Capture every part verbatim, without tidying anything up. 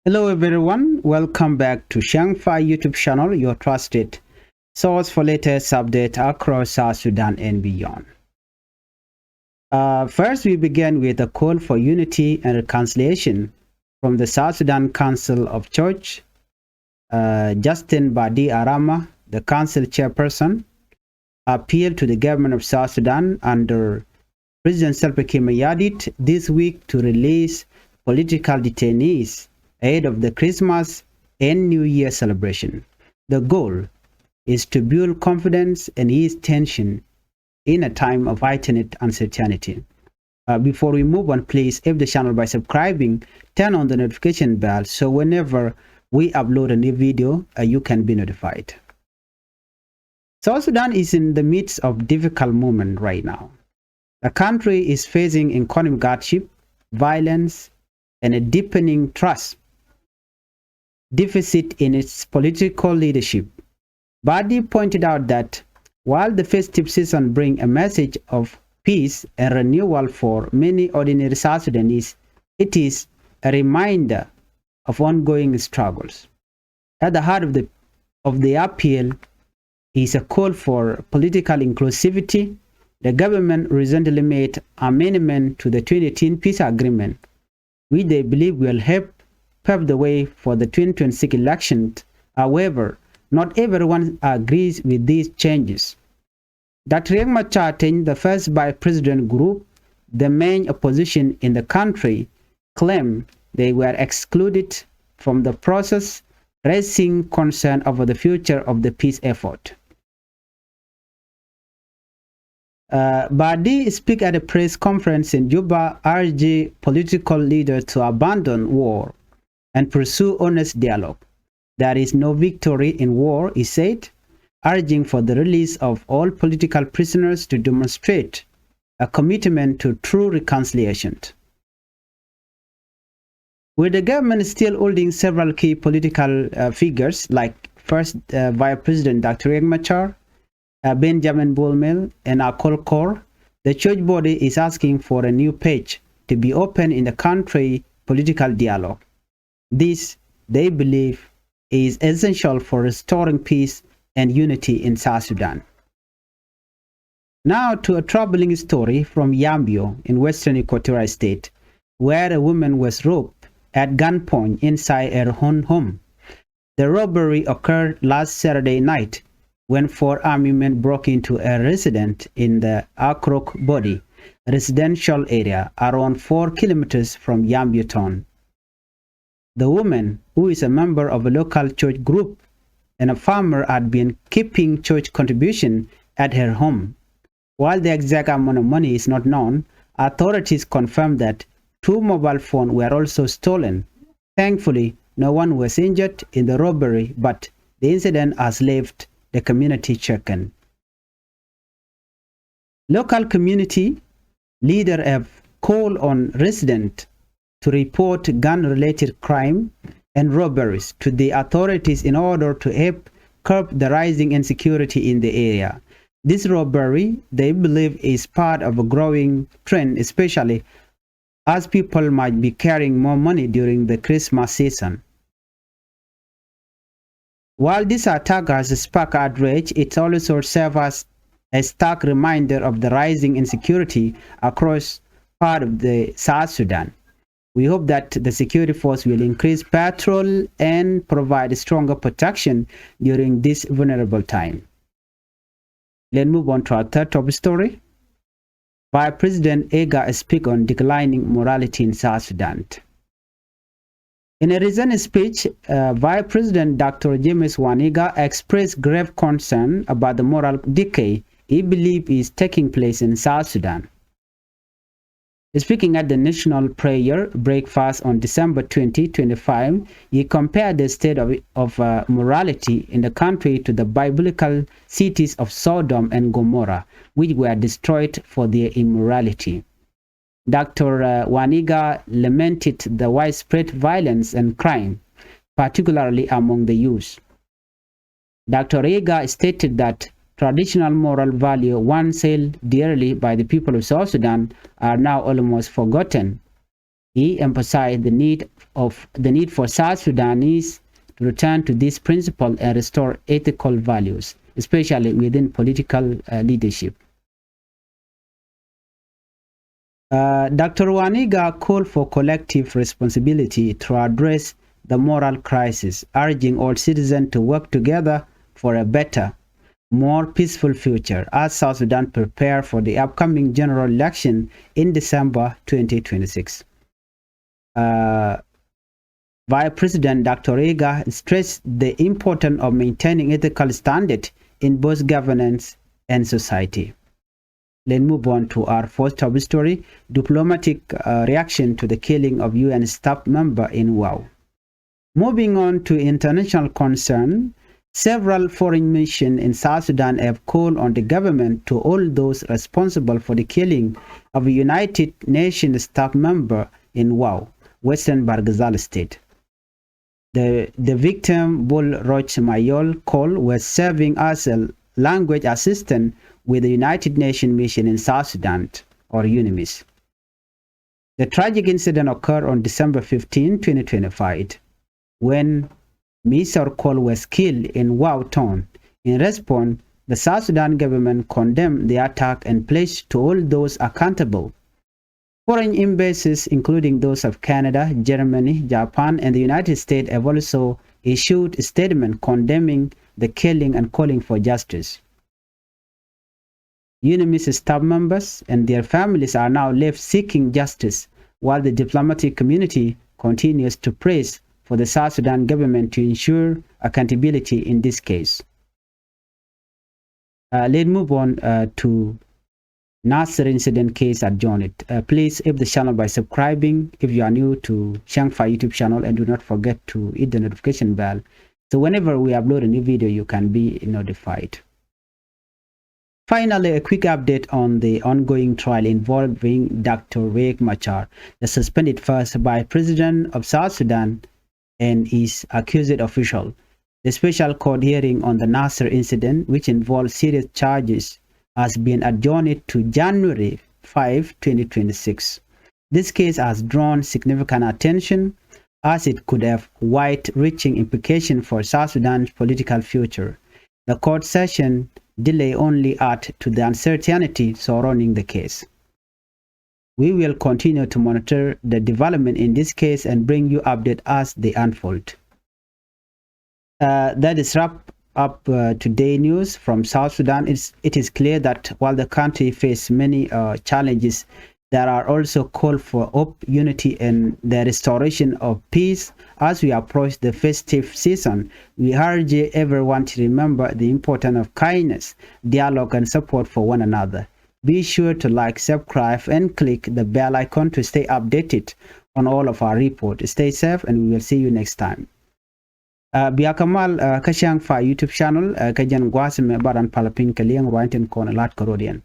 Hello everyone, welcome back to Shangfa YouTube channel, your trusted source for latest update across South Sudan and beyond. Uh, first, we begin with a call for unity and reconciliation from the South Sudan Council of Church. Uh, Justin Badi Arama, the council chairperson, appealed to the government of South Sudan under President Salva Kiir Mayardit this week to release political detainees ahead of the Christmas and New Year celebration. The goal is to build confidence and ease tension in a time of heightened uncertainty. Uh, before we move on, please, if the channel by subscribing, turn on the notification bell so whenever we upload a new video, uh, you can be notified. South Sudan is in the midst of difficult moment right now. The country is facing economic hardship, violence, and a deepening trust deficit in its political leadership. Badi pointed out that while the festive season bring a message of peace and renewal for many ordinary South Sudanese, it is a reminder of ongoing struggles. At the heart of the, of the appeal is a call for political inclusivity. The government recently made amendment to the twenty eighteen peace agreement, which they believe will help pave the way for the twenty twenty-six election. However, not everyone agrees with these changes. Doctor Riek Machar Teny, the first vice president group, the main opposition in the country, claim they were excluded from the process, raising concern over the future of the peace effort. Uh, Badi speak at a press conference in Juba, urge political leaders to abandon war and pursue honest dialogue. There is no victory in war, he said, urging for the release of all political prisoners to demonstrate a commitment to true reconciliation. With the government still holding several key political, uh, figures like First, uh, Vice President Doctor Riek Machar, uh, Benjamin Bol Mel, and Akol Kor, the church body is asking for a new page to be opened in the country political dialogue. This, they believe, is essential for restoring peace and unity in South Sudan. Now to a troubling story from Yambio in western Equatoria State, where a woman was robbed at gunpoint inside her own home. The robbery occurred last Saturday night when four armed men broke into a residence in the Akrok Body residential area, around four kilometers from Yambio town. The woman, who is a member of a local church group and a farmer, had been keeping church contribution at her home. While the exact amount of money is not known, authorities confirmed that two mobile phones were also stolen. Thankfully, no one was injured in the robbery, but the incident has left the community shaken. Local community leaders have called on residents to report gun-related crime and robberies to the authorities in order to help curb the rising insecurity in the area. This robbery, they believe, is part of a growing trend, especially as people might be carrying more money during the Christmas season. While this attack has sparked outrage, it also serves as a stark reminder of the rising insecurity across part of the South Sudan. We hope that the security force will increase patrol and provide stronger protection during this vulnerable time. Let's move on to our third top story. Vice President Iga speak on declining morality in South Sudan. In a recent speech, uh, Vice President Doctor James Wani Iga expressed grave concern about the moral decay he believes is taking place in South Sudan. Speaking at the national prayer breakfast on December twenty twenty-five, he compared the state of, of, uh, morality in the country to the biblical cities of Sodom and Gomorrah, which were destroyed for their immorality. Doctor, uh, Wani Iga lamented the widespread violence and crime, particularly among the youth. Doctor Iga stated that traditional moral value once held dearly by the people of South Sudan are now almost forgotten. He emphasized the need of the need for South Sudanese to return to this principle and restore ethical values, especially within political, uh, leadership. Uh, Doctor Wani Igga called for collective responsibility to address the moral crisis, urging all citizens to work together for a better, more peaceful future as South Sudan prepare for the upcoming general election in December twenty twenty-six. Uh, Vice President Doctor Igga stressed the importance of maintaining ethical standard in both governance and society. Let's move on to our fourth top story, diplomatic, uh, reaction to the killing of U N staff member in Wau. Moving on to international concern, several foreign missions in South Sudan have called on the government to hold those responsible for the killing of a United Nations staff member in Wau, Western Bahr el Ghazal State. The, the victim, Bul Roch Mayol Kol, was serving as a language assistant with the United Nations mission in South Sudan, or UNMISS. The tragic incident occurred on December fifteen, twenty twenty-five, when Mister Kol was killed in Wau town. In response, the South Sudan government condemned the attack and pledged to hold those accountable. Foreign embassies, including those of Canada, Germany, Japan, and the United States, have also issued a statement condemning the killing and calling for justice. UNMISS staff members and their families are now left seeking justice, while the diplomatic community continues to press for the South Sudan government to ensure accountability in this case. Uh, let's move on, uh, to Nasir incident case adjourned. Uh, please help the channel by subscribing if you are new to Changfa YouTube channel, and do not forget to hit the notification bell. So whenever we upload a new video, you can be notified. Finally, a quick update on the ongoing trial involving Doctor Riek Machar, the suspended first vice president of South Sudan, and his accused official. The special court hearing on the Nasir incident, which involved serious charges, has been adjourned to January five, twenty twenty-six. This case has drawn significant attention as it could have wide-reaching implications for South Sudan's political future. The court session delay only add to the uncertainty surrounding the case. We will continue to monitor the development in this case and bring you update as they unfold. Uh, that is wrap up, uh, today news from South Sudan. It's, it is clear that while the country faces many, uh, challenges, there are also call for hope, unity, and the restoration of peace. As we approach the festive season, we urge everyone to remember the importance of kindness, dialogue, and support for one another. Be sure to like, subscribe, and click the bell icon to stay updated on all of our reports. Stay safe, and we will see you next time. Uh, bia kɛ mal, uh, kä Changfa YouTube channel, uh, kä jɛn gua̱a̱th mɛ ba raan pal piny kɛ liɛŋ ruac tin kɔn lat kärɔ̱diɛn.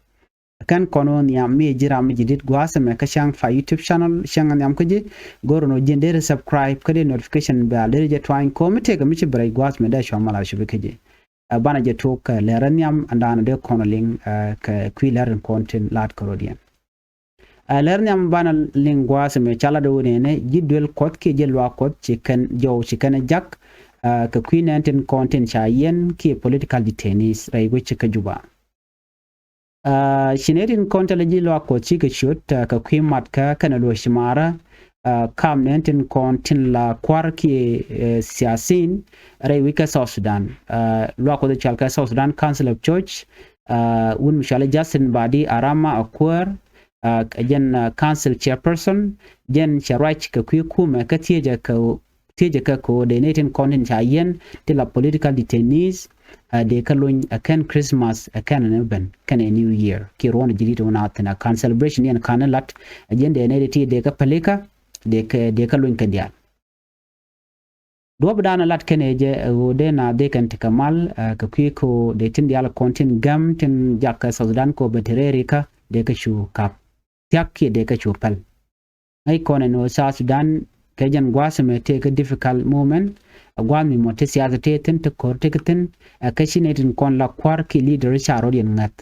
Kɛn kɔn wä nhiam mi ji̱ ram mi ji̱ dit gua̱a̱th mɛ kä Changfa YouTube channel, cäŋ nhiam kä ji̱, go̱r nɔ ji̱n deri subscribe kä dee notification bell deri jɛ tuany kɔ mi tëëkɛ mi ci bɛ rɛc gua̱a̱th mɛ dee cua mal a cupi kä ji̱. Ɛ banɛ jɛ tok kɛ lɛr nhiam ɛn da̱a̱n dee kɔn liŋ, ɛ, kɛ kui̱ lɛr in kɔn tin lat kärɔ̱diɛn. Ɛ lɛr nhiam banɛ liŋ gua̱a̱th mɛ ca lat wä nɛnɛ ji̱ duel Kuɔth kiɛ ji̱ luaak Kuɔth ci kɛn jɔw ci kɛn jak, ɛ, kɛ kui̱ nɛn tin kɔn tin ca yɛn kiɛ political detainees rɛy wec ci kä Juba. Ɛ, ci nɛy tin kɔn thilɛ ji̱ luaak Kuɔth cikɛ ciöt, ɛ, kɛ kui̱ mat kä kɛnɛ luɔ̱c ci maarä, ɛ, kam nɛn tin kɔn tin la kua̱r kiɛ, ɛ, siasin rɛy wec kä South Sudan. Ɛ, luaak Kuɔth cɔal kɛ South Sudan Council of Church, ɛ, wun mi cɔal i̱ Justin Badi Arama Akuäär, ɛ, jɛn, ɛ, council chairperson, jɛn cɛ ruac kɛ kui̱ kumɛ kä thiecɛ kɛ thiecɛ kɛ kɛ ɣöö dee nɛy tin kɔn tin ca yɛn ti la political detainees, ɛ, dee kä lony ɛ kɛn Christmas ɛ kɛn ni ben kɛnɛ New Year kiɛ ruɔ̱n ji̱ dit wun a thin a kan celebration yɛn kan ni lat ɛ jɛn dee nɛy ti dee kä pälikä dee kɛ, dee kä lony kɛ diaal. Duɔ̱p dan lat kɛnɛ jɛ ɛ ɣöö dee na dee kɛn ti kɛ mal, ɛ, kɛ kui̱ kɛ ɣöö dee tin diaal kɔn tin gäm tin jak kɛ South Sudan kɛ ɣöö bɛ ti rɛɛri kä dee kä cu kap thia̱k kiɛ dee kä cu päl. Ŋäc kɔn ɛn ɣöö South Sudan kɛ jɛn gua̱a̱th ɛmɛ tëë kä difficult moment. Ɛ gua̱a̱th mi mɔ ti siasa tëë thi̱n, ti ko̱r ti kä thi̱n, ɛ kä ci nɛy tin kɔn la kua̱r kiɛ leader ca rɔ̱diɛn ŋäth.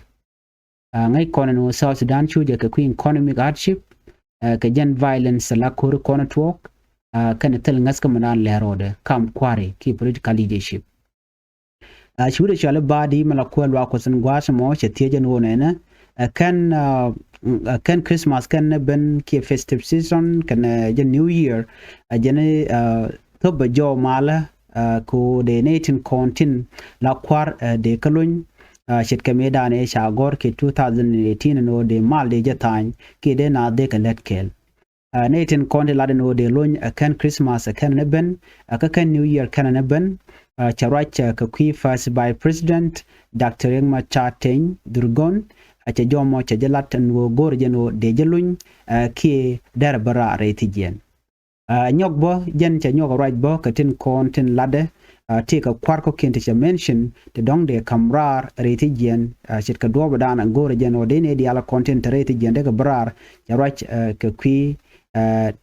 Ɛ ŋäc kɔn ɛn ɣöö South Sudan cu jɛ kɛ kui̱ economic hardship, ɛ kɛ jɛn violence la ko̱r kɔn tuɔɔk. kɛn thil ŋäth kä mi naan lɛr rɔɔdɛ kam kuari ki political leadership. Ci wut ɛ cɔal i̱ Badi mi la kuäär luaak Kuɔth in gua̱a̱th ɛmɔ cɛ thiec ɛn ɣöö nɛnɛ ɛ kɛn ɛ kɛn Christmas kɛn ni ben kiɛ festive season kɛn ɛ jɛ New Year ɛ jɛn ɛ thop bɛ jɔɔk malä kɛ ɣöö dee nɛy tin kɔn tin la kua̱r ɛ dee kä lony. Ce̱tkɛ mëëdan ɛ ca gɔ̱r kiɛ two thousand eighteen ɛn ɣöö dee mal dee jɛ tha̱a̱ny kiɛ dee naath dee kɛ lät kɛɛl. Nɛy tin kɔn ti lat ɛn ɣöö dee lony ɛ kɛn Christmas ɛ kɛn ni ben ɛ kä kɛn New Year kɛn ni ben. Cɛ ruac kɛ kui̱ First Vice President Doctor Riek Machar Teny Dhurgon. Cɛ jɔmɔ cɛ jɛ lat ɛn ɣöö go̱o̱rɛ jɛ ɛn ɣöö dee jɛ lony kiɛ derɛ bä raar rɛy thi̱jiɛn. Nyɔk bä jɛn cɛ nyɔk ruac bä kɛ tin kɔn tin latdɛ. Tëëkɛ kua̱r kɔ̱kiɛn ti cɛ mention ti dɔ̱ŋ dee ka̱m raar rɛy thi̱jiɛn. Ce̱tkɛ duɔ̱ɔ̱pdan go̱o̱rɛ jɛ ɛn ɣöö dee nɛy diaal kɔn tin te rɛy thi̱jiɛn dee kɛ bä raar. Cɛ ruac kɛ kui̱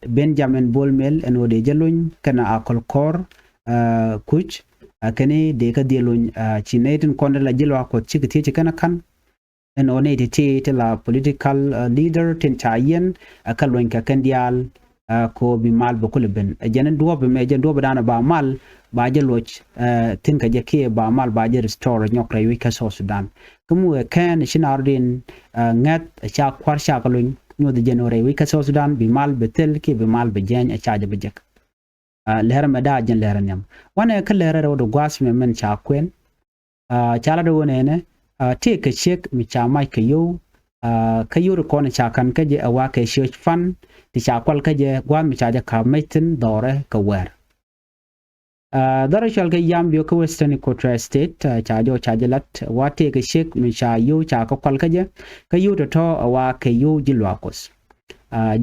Benjamin Bol Mel ɛn ɣöö dee jɛ lony kɛnɛ Akol Kor Kuc. Kɛn i̱ dee kä dhil lony ci nɛy tin kɔn ti la ji̱ luaak Kuɔth cikɛ thiec ci kɛn ɛ ka̱n. Ɛn ɣöö nɛy ti̱ti̱ ti la political leader tin ca yiɛn ɛ kä luɔ̱ny kɛ kɛn diaal. Kɛ ɣöö bi mal bɛ kulɛ ben ɛ jɛn duɔ̱ɔ̱p ɛmɛ jɛn duɔ̱ɔ̱pdan ba mal ba jɛ luɔc thi̱n kɛ jɛ kiɛ ba mal ba jɛ restore nyɔk rɛy wec kä South Sudan. Kä mi wëë kɛn ci naarɔdiɛn ŋäth ɛ ca kua̱r ca kɛ lony nyuɔth jɛn ɣöö rɛy wec kä South Sudan bi mal bɛ thil kiɛ bi mal bɛ jiɛny ɛ ca jɛ bɛ jek. Lɛr ɛmɛ da̱a̱ jɛn lɛr ɛ nhiam wanɛ kä lɛr ɛ rɛw di gua̱a̱th mɛ mɛn ca kuɛn. Ca lat ɣöö nɛnɛ tëëkɛ ciek mi ca mac kɛ yio̱w kä yio̱w ti kɔn ca ka̱n kä jɛ ɛ wa kɛ ciöc pan ti ca kual kä jɛ gua̱a̱th mi ca jɛ ka̱p mec thi̱n dhɔrɛ kɛ wäär. Dhɔrɛ cual kɛ Yambio kä Western Equatoria State ca jɔw ca jɛ lat wa tëëkɛ ciek mi ca yio̱w ca kä kual kä jɛ kä yio̱w tɔ̱tɔ̱ ɛ wa kɛ yio̱w ji̱ luaak Kuɔth.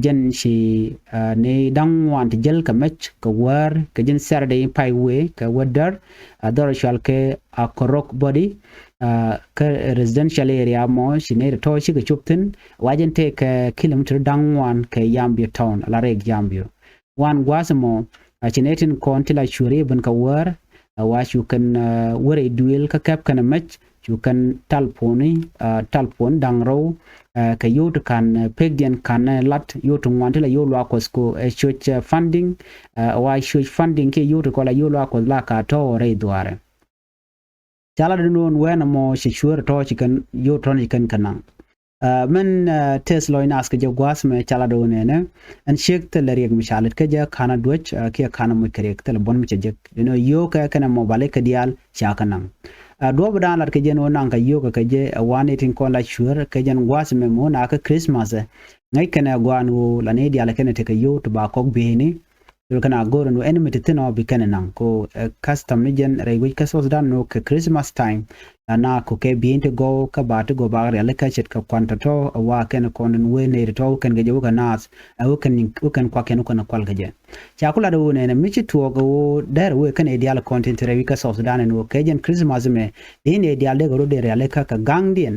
Jɛn ci ni da̱ŋ ŋuan ti jäl kɛ mec kɛ wäär kɛ ji̱n Saturday pay wëë kɛ wädär. Dhɔr cual kɛ Akorok Body kä residential area mɔ ci ni tɔ̱ cikɛ cop thi̱n. Wa jɛn tëëkɛ kilometer da̱ŋ ŋuan kɛ Yambio town ala rɛy Yambio. Wan gua̱a̱th ɛmɔ ci ni tin kɔn ti la cuɛ ri ben kɛ wäär. Wa cu kɛn wärɛ duëël kä kɛp kɛn mec cu kɛn talponi talpon da̱ŋ rɛw kɛ yio̱w ti ka̱n pekdiɛn ka̱n lat yio̱w ti ŋuan ti la yio̱w luaak Kuɔth ko ɛ coc funding. Wa coc funding kiɛ yio̱w ti kɔ la yio̱w luaak Kuɔth la ka tɔ̱ rɛy dhuaarɛ. Ca lat di nuɔ̱ɔ̱n wɛn ɛmɔ ci cueer tɔ̱ ci kɛn yio̱w tɔ̱ ci kɛn kɛ naŋ. Mɛn tɛth lɔc naath kɛ jɛ gua̱a̱th mɛ ca lat di wä nɛnɛ ɛn ciek thilɛ riɛk mi ca lät kä jɛ ka̱n a duäc kiɛ ka̱n a muc kɛ riɛk thilɛ buɔ̱n mi cɛ jek inɔ yio̱w kɛ kɛn ɛmɔ bali kɛ diaal ca kɛ naŋ. Duɔ̱ɔ̱p dan lat kɛ jɛn wä naŋ kɛ yio̱w kɛ kɛ jɛ ɛ wan itin kɔn la cueer kɛ jɛn gua̱a̱th mɛ mɔ na kä Christmas ɛ ŋäc kɛn ɛ gua̱a̱n wä la ni diaal kɛn ɛ tekɛ yio̱w ti ba kɔk bieyni. Thil kɛn a go̱o̱r ɛn ɣöö ɛn mi ti thi̱n ɔ bi kɛn ɛ naŋ ko ɛ custom ni jɛn rɛy wec kä South Sudan ni ɣöö kɛ Christmas time. La na ko kɛ bi̱i̱n ti gɔw kä ba ti gɔw ba rialikä ce̱tkɛ kuan tɔ̱tɔ̱ ɛ wa kɛn kɔn in wee nɛy tɔ̱tɔ̱ wä kɛn kɛ jɛ wä kɛ naath ɛ wä kɛn wä kɛn kuak kɛn wä kɛn kual kɛ jɛ. Ca ku lat ɛ ɣöö nɛnɛ mi ci tuɔɔk ɛ ɣöö dɛr wee kɛn ɛ diaal kɔn tin ti rɛy wec kä South Sudan ɛn ɣöö kɛ jɛn Christmas mɛ dee nɛy diaal dee kɛ rot dee rialikä kɛ gaŋdiɛn.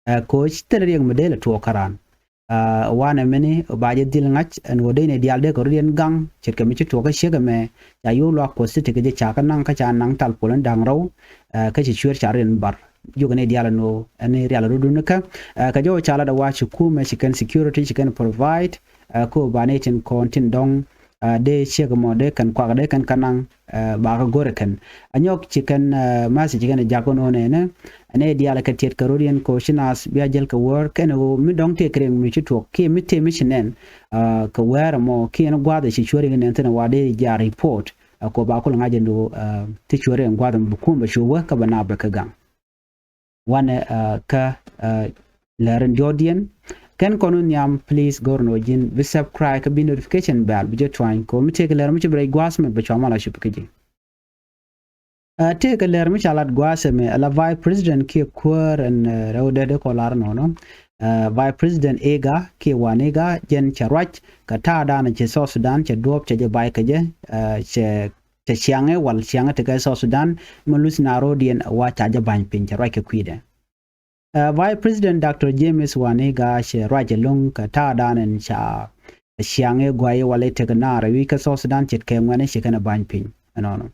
Ɛ koc thil riɛk mi dee lɛ tuɔɔk kä raan. Wanɛ mini ba jɛ dhil ŋa̱c ɛn ɣöö dee ni diaal dee kɛ rut yɛn gaŋ ce̱tkɛ mi ci tuɔɔk kä ciek ɛmɛ. Ca yio̱w luaak Kuɔth ti ti kɛ jɛ ca kä naŋ kä ca naŋ tal puɔl in da̱ŋ rɛw. Kä ci cueer ca rut yɛn bar jiök ni diaal ɛn ɣöö ɛn rial rut dun kä kɛ jɔw ca lat ɛ wa ci kumɛ ci kɛn security ci kɛn provide. Kä ba ni tin kɔn tin dɔ̱ŋ dee ciek mɔ dee kɛn kuak dee kɛn kä naŋ. Bakä go̱rɛ kɛn a nyɔk ci kɛn math ci kɛn a jak wä nɔ nɛnɛ. Nɛ diaal kɛ tiɛt kɛ rot yɛn kɛ ɣöö ci naath bia jäl kɛ wäär kɛn ɣöö mi dɔ̱ŋ tëë kɛ riɛk mi ci tuɔk kiɛ mi tëë mi ci nɛn. Kɛ wäär ɛmɔ kiɛ ɛn gua̱a̱th ɛ ci cuäär yɛn nɛn thi̱n ɛ wa dee ja report. Kɛ ɣöö ba kul ŋa̱c ɛn ɣöö ti cuäär yɛn gua̱a̱th ɛmɔ bi kuɔ̱m bɛ cu wä kä bɛ naap bɛ kɛ gaŋ. Wanɛ kä lɛr in diɔ̱ɔ̱kdiɛn. Kɛn kɔn wä nhiam please go̱r ni wä ji̱n bi subscribe kä bi notification bell bi jɛ tuany kɛ ɣöö mi tëëkɛ lɛr mi ci bi rɛc gua̱a̱th mɛ bɛ cua mal a cup kä ji̱. Tëëkɛ lɛr mi ca lat gua̱a̱th ɛmɛ ala Vice President kiɛ kuäär ɛn rɛw dee dee kɔ lar nɔnɔ. Vice President Ega kiɛ Wan Ega jɛn cɛ ruac kɛ ta̱a̱ da̱a̱n cɛ South Sudan cɛ duɔ̱ɔ̱p cɛ jɛ bay kɛ jɛ. Cɛ cɛ ciaŋɛ wal ciaŋɛ tekɛ South Sudan mi luth na ro̱o̱diɛn wa ca jɛ ba̱ny piny cɛ ruac kɛ kui̱dɛ. Vice President Doctor James Wan Ega cɛ ruac ɛlɔ̱ŋ kɛ ta̱a̱ da̱a̱n ɛn ca ciaŋɛ guay wal i̱ tekɛ naar ɛ wi̱c kä South Sudan ce̱tkɛ ŋuɛ̈ni ci kɛn ɛ ba̱ny piny ɛnɔnɔ.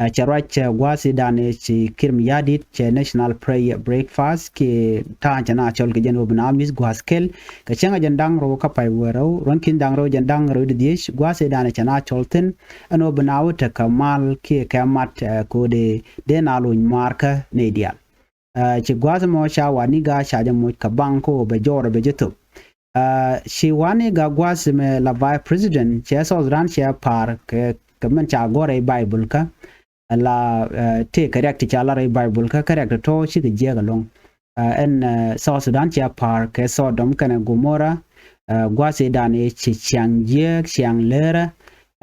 Ɛ, cɛ ruac, ɛ, gua̱a̱th i̱ dan ɛ ci Kiir Mayardit cɛ national prayer breakfast kiɛ ta̱a̱ cɛ na cɔl kɛ jɛn ɣöö bi na mi̱th gua̱a̱th kɛl kɛ cäŋ ɛ jɛn da̱ŋ rɛw kä pay wä rɛw ruɔ̱n ki̱n da̱ŋ rɛw jɛn da̱ŋ rɛw di dhiec gua̱a̱th i̱ dan ɛ cɛ na cɔl thi̱n ɛn ɣöö bi na wä tekɛ mal kiɛ kɛ mat, ɛ, ko̱dɛ dee na luny maarkä nɛy diaal. Ɛ, ci gua̱a̱th mɔ ca Waniga ca jɛ moc kɛ baŋ kä ɣöö bɛ jɔɔr bɛ jɛ thop. Ɛ, ci Waniga gua̱a̱th mɛ la vice president cɛ South Sudan cɛ pa̱a̱r kɛ, kɛ mɛn ca gɔ̱r rɛy Bible kä. La, ɛ, tëë kɛ riɛk ti ca la rɛy Bible kä, kɛ riɛk tɔ̱tɔ̱ cikɛ jiɛk ɛlɔ̱ŋ. Ɛ, ɛn, ɛ, South Sudan cɛ pa̱a̱r kɛ Sodom kɛnɛ Gomorrah, ɛ, gua̱a̱th i̱ dan i̱ ci ciaŋ jiääk ciaŋ leerä,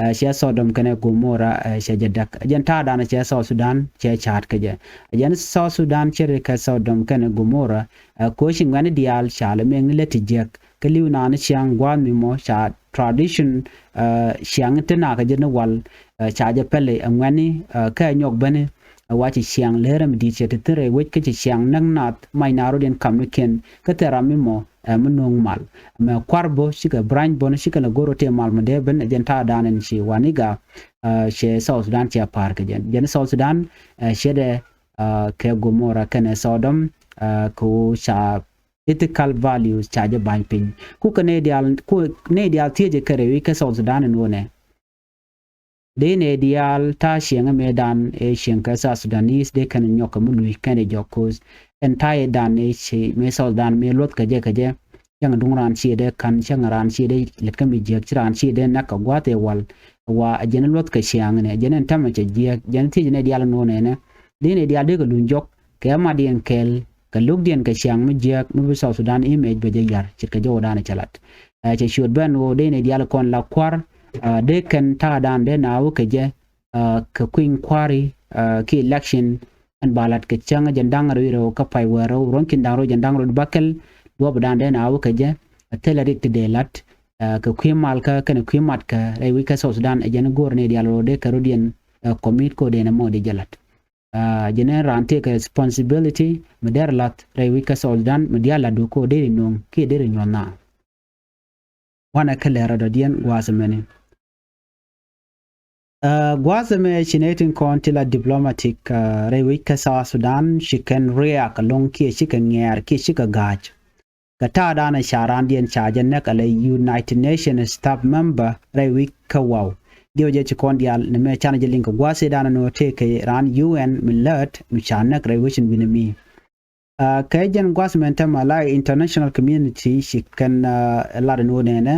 ɛ, cɛ Sodom kɛnɛ Gomorrah, ɛ, cɛ jɛ däk. Ɛ jɛn ta̱a̱ dan cɛ South Sudan cɛ ca̱a̱t kɛ jɛ. Ɛ jɛn South Sudan cɛ ri kɛ Sodom kɛnɛ Gomorrah, ɛ, ko̱ ci ŋuɛ̈ni diaal ca lɛ mɛŋni lät ti jiäk. Kä li̱w naan ciaŋ gua̱a̱th mi mɔ ca tradition, ɛ, ciaŋ ti nakä jɛ ni wal, ɛ, ca jɛ pɛli ɛ ŋuɛ̈ni, ɛ, kä ɛ nyɔk bäni, ɛ, wa ci ciaŋ leerä mi di̱i̱t cɛ ti thi̱n rɛy wec kä ci ciaŋ näk nath mac na rot in kam ni kiɛn kä thil ram mi mɔ, ɛ, mi no̱o̱ŋ mal. Mɛ kua̱r bä cikɛ branch bä ni cikɛ lɛ go̱r rot tëë mal mi dee ben ɛ jɛn ta̱a̱ dan in ci Waniga, ɛ, cɛ South Sudan cɛ pa̱a̱r kɛ jɛn. Jɛn South Sudan, ɛ, cɛ dɛ, ɛ, kɛ Gomorrah kɛnɛ Sodom, ɛ, kɛ ɣöö ca ethical values ca jɛ ba̱ny piny. Ku kɛ nɛy diaal, ku nɛy diaal thiecɛ kɛ rɛy wi̱c kä South Sudan in wunɛ. Dee nɛy diaal ta̱a̱ cieŋä mëëdan ëë cieŋ kɛ South Sudanese dee kɛn nyɔk kɛ mi luc kɛn ɛ jɔk ko̱th. Ɛn ta̱a̱ ëëdan ëë ci mëë South Sudan mëë luɔth kɛ jɛ kɛ jɛ. Cäŋ duŋ raan ciëëdɛ ka̱n, cäŋ raan ciëëdɛ lät kä mi jiäk, ci raan ciëëdɛ näk kɛ gua̱a̱th ëë wal. Wa jɛn luɔth kɛ ciaŋ nɛ, jɛn ɛn tämɛ cɛ jiäk, jɛn thiecɛ nɛy diaal in wunɛ nɛ. Dee nɛy diaal dee kɛ luny jɔk kɛ matdiɛn kɛɛl kɛ lo̱kdiɛn kɛ ciaŋ mi jiääk mi bi South Sudan image bɛ jɛ ya̱r ce̱tkɛ jɔwdan cɛ lat. Ɛ, cɛ ciöt ben ɣöö dee nɛy diaal kɔn la kua̱r, ɛ, dee kɛn ta̱a̱dan dee na wä kɛ jɛ, ɛ, kɛ kui̱ny kua̱ri, ɛ, ki election ɛn ba lat kɛ cäŋ jɛn da̱ŋ rɛw rɛw kä pay wä rɛw ruɔ̱n ki̱n da̱ŋ rɛw jɛn da̱ŋ rɛw bäkɛl duɔ̱ɔ̱pdan dee na wä kɛ jɛ, ɛ, thilɛ rik ti dee lat, ɛ, kɛ kui̱ malkä kɛnɛ kui̱ matkä rɛy wi̱c kä South Sudan ɛ jɛn go̱o̱r nɛy diaal ɣöö dee kɛ rɔ̱diɛn, ɛ, commit ko̱dɛn ɛmɔ dee jɛ lat. Ɛ, jɛn ɛn raan tëëkɛ responsibility mi dɛr la̱th rɛy wi̱c kä South Sudan mi diaal la̱tdu ko̱ deri nööŋ kiɛ deri nyuɔ̱th naath. Wanɛ kä lɛr rɔ̱dɔ̱diɛn gua̱a̱th ɛmɛni. Ɛ, gua̱a̱th ɛmɛ ci nɛy tin kɔn ti la diplomatic, ɛ, rɛy wi̱c kä South Sudan ci kɛn riaak ɛlɔ̱ŋ kiɛ cikɛ ŋɛɛr kiɛ cikɛ ga̱a̱c. Kɛ ta̱a̱dan ca raandiɛn ca jɛ näk ala United Nations staff member rɛy wi̱c kä waw. Diɛw jɛ ci kɔn diaal ni mɛ canɛ jɛ liŋ kɛ gua̱a̱th i̱ da̱a̱n ni wä tëëkɛ raan U N mi läät mi ca näk rɛy wecin wi̱ni mi. Ɛ, kɛ jɛn gua̱a̱th mɛn tämɛ la international community ci kɛn, ɛ, lat ni wä nɛnɛ,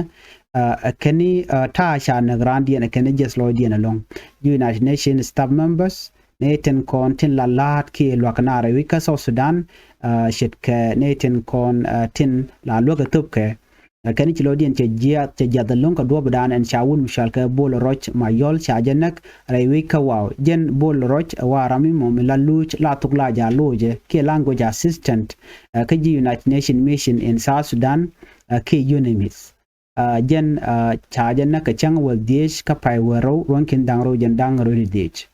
ɛ, ɛ kɛn i̱, ɛ, ta̱a̱ ca näk raandiɛn ɛ kɛn i̱ jɛth lɔcdiɛn ɛlɔ̱ŋ. United Nations staff members, nɛy tin kɔn tin la la̱a̱t kiɛ lua̱k naar rɛy wi̱c kä South Sudan, ɛ, ce̱tkɛ nɛy tin kɔn, ɛ, tin la luäk ɛ thöpkɛ. Ɛ, kɛn ci lɔcdiɛn cɛ jiath, cɛ jiath ɛlɔ̱ŋ kɛ duɔ̱ɔ̱pdan ɛn ca wut mi cɔalkɛ Bol Rɔc Mayɔl ca jɛ näk rɛy wi̱c kä waw. Jɛn Bol Rɔc ɛ wa ram mi mɔ mi la luuc la thok la ja̱ lo̱cɛ kiɛ language assistant, ɛ, kä ji̱ United Nations Mission in South Sudan, ɛ, kiɛ UNMISS. Ɛ, jɛn, ɛ, ca jɛ näk kɛ cäŋ wäl dhiec kä pay wäl rɛw ruɔ̱n ki̱n da̱ŋ rɛw jɛn da̱ŋ rɛw di dhiec.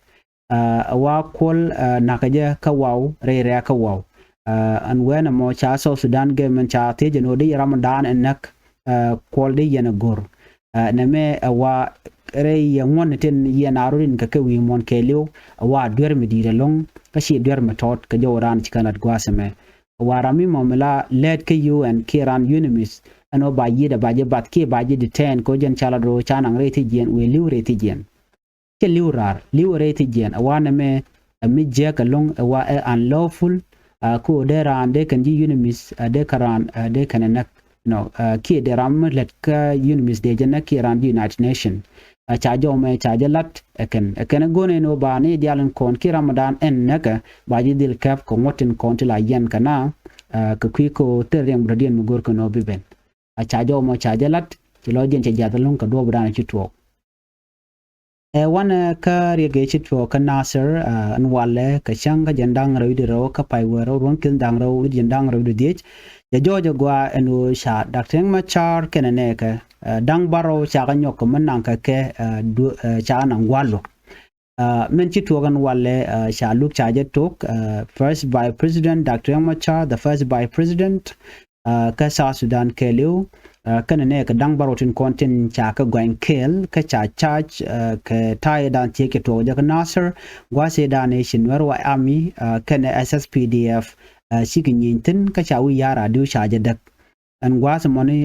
Ɛ, ɛ wa kuɔl, ɛ, na̱kä jɛ kä waw rɛy rɛ̈ɛ̈kä waw. Ɛ, ɛn wɛnɛ mɔ ca South Sudan gɛmɛn ca thiec ɛn ɣöö di yɛ ramdan ɛ näk, ɛ, kuɔl di yɛn ɛ go̱r. Ɛ, nɛmɛ ɛ wa rɛy yɛ ŋuɔ̱n tin yɛn a rot in kɛ kɛ wi̱i̱ muɔ̱n kɛɛliw ɛ wa duer mi di̱i̱t ɛlɔ̱ŋ kä ci duer mi tɔt kɛ jɔw raan ci kɛn lat gua̱a̱th ɛmɛ. Ɛ wa ram mi mɔ mi la lɛɛt kä U N kiɛ raan UNMISS ɛn ɣöö ba yiëëdɛ ba jɛ bath kiɛ ba jɛ detain kɛ ɣöö jɛn ca lat rɔ ca naŋ rɛy thiec jiɛn wëë li̱w rɛy thiec jiɛn. Cɛ li̱w raar, li̱w rɛy thiec jiɛn. Ɛ wa nɛmɛ ɛ mi jiäk ɛlɔ̱ŋ ɛ wa ɛ unlawful, ɛ, kä ɣöö dee raan dee kɛn ji̱ UNMISS, ɛ, dee kɛ raan, ɛ, dee kɛn ɛ näk. Nɔ, ɛ, kiɛ dee ram mi lät kä UNMISS dee jɛ näk kiɛ raan ji̱ United Nation. Ɛ, ca jɔw mɛ ca jɛ la̱t ɛ kɛn. Ɛ kɛn ɛ go̱n ɛn ɣöö ba ni diaal in kɔn kiɛ ramdan ɛn näkɛ ba ji̱ dhil kɛp kɛ ŋuɔ̱t in kɔn ti la yɛn kɛ na, ɛ, kɛ kui̱ kɛ ɣöö thil riɛŋ butɔ̱diɛn mi go̱r kɛn ɣöö bi ben. Ɛ ca jɔw mɔ ca jɛ la̱t, ci lɔcdiɛn cɛ jiath ɛlɔ̱ŋ kɛ duɔ̱ɔ̱pdan ci tuɔɔk. Ɛ wanɛ kä riɛk ëë ci tuɔɔk kä Nasir, ɛ, ɛn walɛ kɛ cäŋ kä jɛn da̱ŋ rɛw wi̱cdɛ rɛw kä pay wäl rɛw ruɔ̱n ki̱n da̱ŋ rɛw wi̱cdɛ jɛn da̱ŋ rɛw wi̱cdɛ dhiec. Jɛ jɔɔc ɛ gɔaa ɛn ɣöö ca Doctor Riek Machar kɛnɛ nɛɛkɛ, ɛ, da̱ŋ bärɔw ca kɛ nyɔk kɛ mi naŋ kɛ kɛ, ɛ, du-, ɛ, ca kɛ naŋ gua̱a̱th luɔ̱k. Ɛ, min ci tuɔɔk ɛn walɛ, ɛ, ca luk ca jɛ tok, ɛ, First Vice President Doctor Riek Machar, the First Vice President, ɛ, kä South Sudan kɛɛliw, Kɛnɛ nɛ kɛ da̱ŋ bärɔw tin kɔn tin ca kɛ gɔ̱a̱ny kɛɛl kä ca charge kɛ ta̱yɛ dan thiec kɛ tuɔɔk jɛ kä Nasir, gua̱a̱th ëë dan ëë ci Nuɛr White Army kɛnɛ S S P D F cikɛ nyieny thi̱n kä ca wi̱i̱ ya̱r a diw ca jɛ däk. Ɛn gua̱a̱th mɔni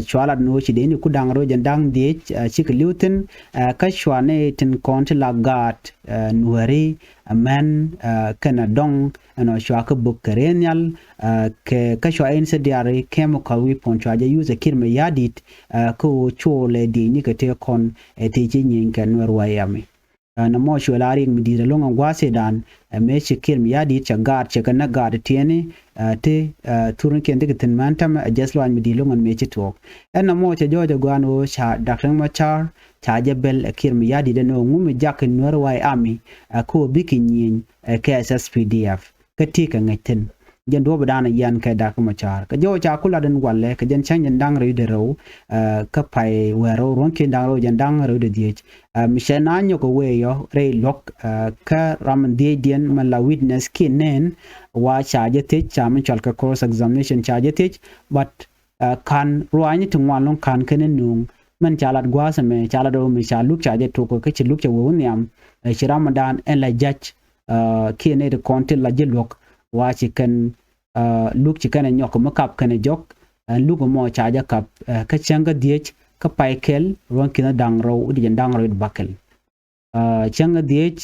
cua lat ni ɣöö ci dee ni ku da̱ŋ rɛw jɛn da̱ŋ dhiec cikɛ li̱w thi̱n kä cua ni tin kɔn ti la gaat Nuɛri mɛn kɛnɛ dɔŋ ɛn ɔ cua kä bök kɛ rɛy nhial kɛ kä cua in sɛ diaari chemical weapon cua jɛ use ɛ Kiir Mayardit kä ɣöö cuɔ lɛ dhiecni kɛ tëë kɔn ɛ tëë ci nyieny kɛ Nuɛr White Army. Nɔmɔ cuɛ la riɛk mi di̱i̱t ɛlɔ̱ŋ ɛn gua̱a̱th ëë dan ɛ mëë ci Kiir Mayardit cɛ gaat cɛ kɛ näk gaat tiɛɛni ti thurnikiɛn ti kɛ thi̱n män tämɛ ɛ jɛth luany mi di̱i̱t ɛlɔ̱ŋ ɛn mëë ci tuɔɔk. Ɛn nɔmɔ cɛ jɔɔc ɛ gɔaa ɛn ɣöö ca Dak Riek Machar ca jɛ bɛl ɛ Kiir Mayardit ɛn ɣöö ŋu mi jak in Nuɛr White Army ɛ kä ɣöö bikɛ nyieny ɛ kɛ S S P D F. Kä ti kɛ ŋäc thi̱n jɛn duɔ̱ɔ̱p dan a yian kɛ Dak Machar kɛ jɔw ca ku lat in walɛ kɛ jɛn cäŋ jɛn da̱ŋ rɛw dee rɛw kä pay wɛɛr rɛw ruɔ̱ŋ kiɛn da̱ŋ rɛw jɛn da̱ŋ rɛw dee dhiec. Mi cɛ na nyɔk kɛ wee yɔ rɛy luɔ̱k kä ram in dhiecdiɛn mɛn la witness kiɛ nɛn wa ca jɛ thiec ca mi cɔal kɛ cross examination ca jɛ thiec. But ka̱n ruaacni ti ŋuan lo̱ŋ ka̱n kɛn in nuŋ mɛn ca lat gua̱a̱th ɛmɛ ca lat ɣöö mi ca luk ca jɛ tok kä ci luk ca wee wä nhiam. Ci ram in dan ɛn la ja̱c kiɛ nɛy ti kɔn ti la ji̱ luɔ̱k wa ci kɛn luk ci kɛn ɛ nyɔk mi kap kɛn ɛ jɔk. Ɛn luk ɛmɔ ca jɛ kap kä cäŋ kä dhiec kä pay kɛl ruɔ̱n ki̱n da̱ŋ rɛw wi̱cdɛ jɛn da̱ŋ rɛw wi̱c bäkɛl. Cäŋ kä dhiec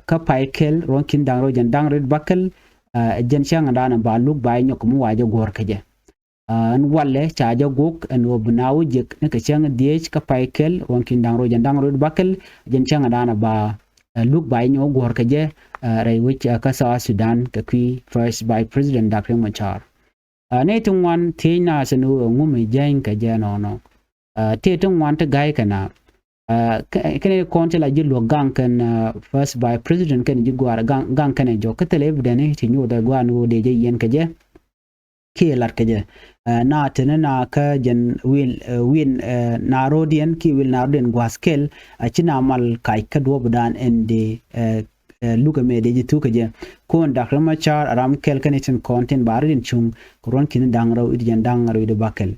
kä pay kɛl ruɔ̱n ki̱n da̱ŋ rɛw jɛn da̱ŋ rɛw wi̱c bäkɛl. Jɛn cäŋ dan ba luk ba jɛ nyɔk mi wa jɛ guɔ̱r kä jɛ. Ɛn walɛ ca jɛ gok ɛn ɣöö bi na wä jek ni kɛ cäŋ dhiec kä pay kɛl ruɔ̱n ki̱n da̱ŋ rɛw jɛn da̱ŋ rɛw wi̱c bäkɛl. Jɛn cäŋ dan ba luk ba jɛ nyɔk guɔ̱r kä jɛ rɛy wec kä South Sudan kɛ kui̱ First Vice President Dak Riek Machar. Nɛy ti ŋuan thiec naath ɛn ɣöö ɛŋu mi jäny kɛ jɛ nɔnɔ. Tëë ti ŋuan ti ga̱ykɛ na kɛnɛ kɔn ti la ji̱ luɔ̱k gaŋ kɛn First Vice President kɛnɛ ji̱ gua̱a̱r gaŋ kɛnɛ jɔk kä thilɛ evidence ti nyuuth ɛ gua̱a̱r ɛn ɣöö dee jɛ yiɛn kɛ jɛ. Kiɛ lat kɛ jɛ na teni na kä jɛn wil win na ro̱diɛn kiɛ wil na ro̱diɛn gua̱a̱th kɛl. Ci na mal kac kä duɔ̱ɔ̱p dan ɛn dee luk ɛmɛ dee ji̱ thuk kɛ jɛ. Ko̱n Dak Riek Machar a ram kɛl kɛn itin kɔn tin ba ro̱diɛn cuŋ kɛ ruɔ̱n ki̱n da̱ŋ rɛw wi̱cdɛ jɛn da̱ŋ rɛw wi̱cdɛ bäkɛl.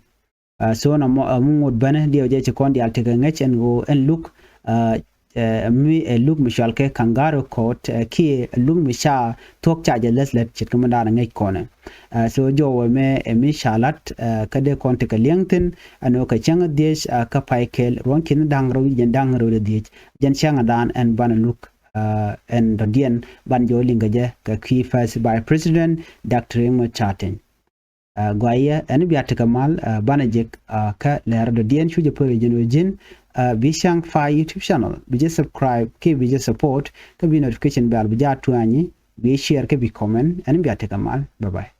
So na mɔ mi ŋot bänä diɛw jɛ ci kɔn diaal tekɛ ŋäc ɛn ɣöö ɛn luk mi ɛ luk mi cual kɛ Kangaroo Court kiɛ ɛ luk mi ca thuɔ̱k ca jɛ läth lät ce̱tkɛ mi da̱a̱n ɛ ŋäc kɔnɛ. So jɔwɛ mɛ ɛ mi ca la̱t kä dee kɔn tekɛ li̱eŋ thi̱n ɛn ɣöö kɛ cäŋ dhiec kä pay kɛl ruɔ̱n ki̱n da̱ŋ rɛw jɛn da̱ŋ rɛw dee dhiec. Jɛn cäŋ da̱a̱n ɛn banɛ luk ɛn dɔ̱diɛn ban jɔw liŋ kɛ jɛ kɛ kui̱ First Vice President Dak Riek Machar Teny. Gɔaaɛ ɛn bia tekɛ mal banɛ jek kä lɛr dɔ̱diɛn cu jɛ pär jɛn wee ji̱n. Bi cäŋ fa YouTube channel bi jɛ subscribe kiɛ bi jɛ support kä bi notification bell bi jɛ a tua̱a̱nyi. Bi share kä bi comment ɛn bia tekɛ mal. Bye bye.